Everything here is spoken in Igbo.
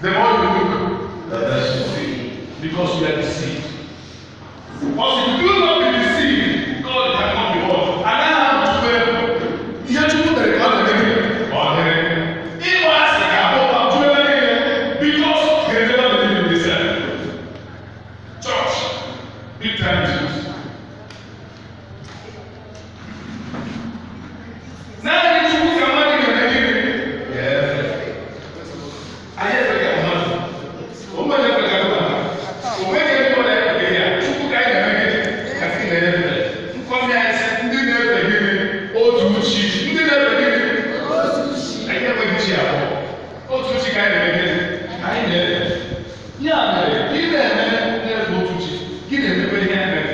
The more you look, the less you see, because you are deceived. Because if you do